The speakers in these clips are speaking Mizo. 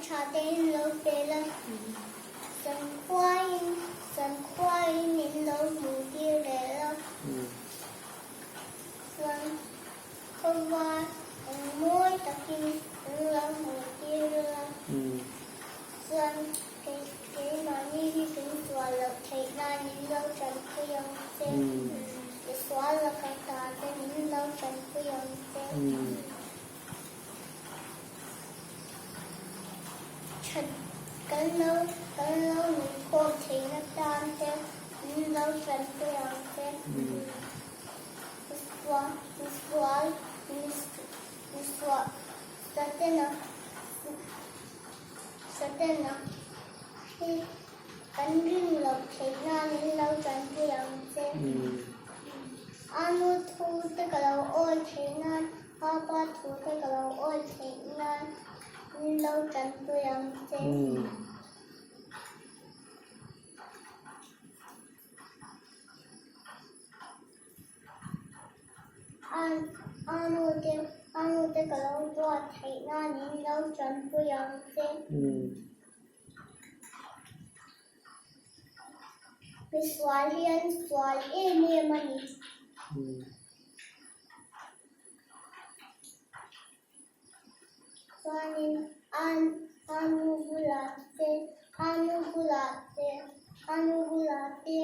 tha te in lo pe la, Sankhuain Sankhuain min lo hmuh tir leh la, Chuan khawva eng mawi takin min lo hmuh tir la, Chuan keimahni hi kan sual loh theih nan min lo tanpui ang che, Misual laka ta te min lo tanpui ang che. That kan lo kan lo nunkhawm theihna tan te min lo tanpui ang che. Misual misual misual Satena Satena hi kan ring loh theih nan min lo tanpui ang che. A nu thu te ka lo awi theih nan Pa pa thu te ka lo awi theih nan min lo tanpui ang che. A nu te a nu te ka lo duat theih nan min lo tanpui ang che. Misual hi an sual em em a ni. Chuanin a nu bulah te a nu bulah te a nu bulah te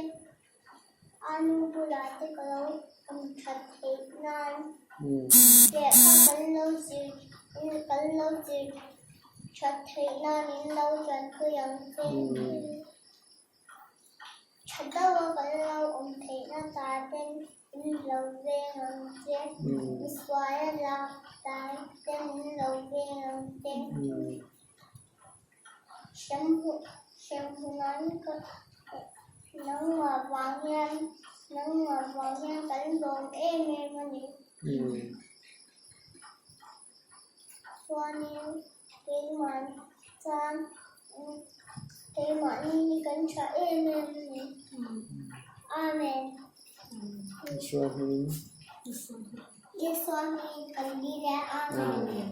a nu bulah te ka lo awm that theih nan lehkha kan lo zir kan lo zir that theih nan in lo tanpui ang che. Tha deuha kan lo awm theihna ta ten min lo veng ang che, misuala lak tai te min lo veng ang che. Hremhmun an ka nangmah vang hian nangmah vang hian kan lawm em em a ni. Chuanin keimah chuan keimahni hi kan tha em em a ni. Amen. Isua hmingin kan dil e. Amen.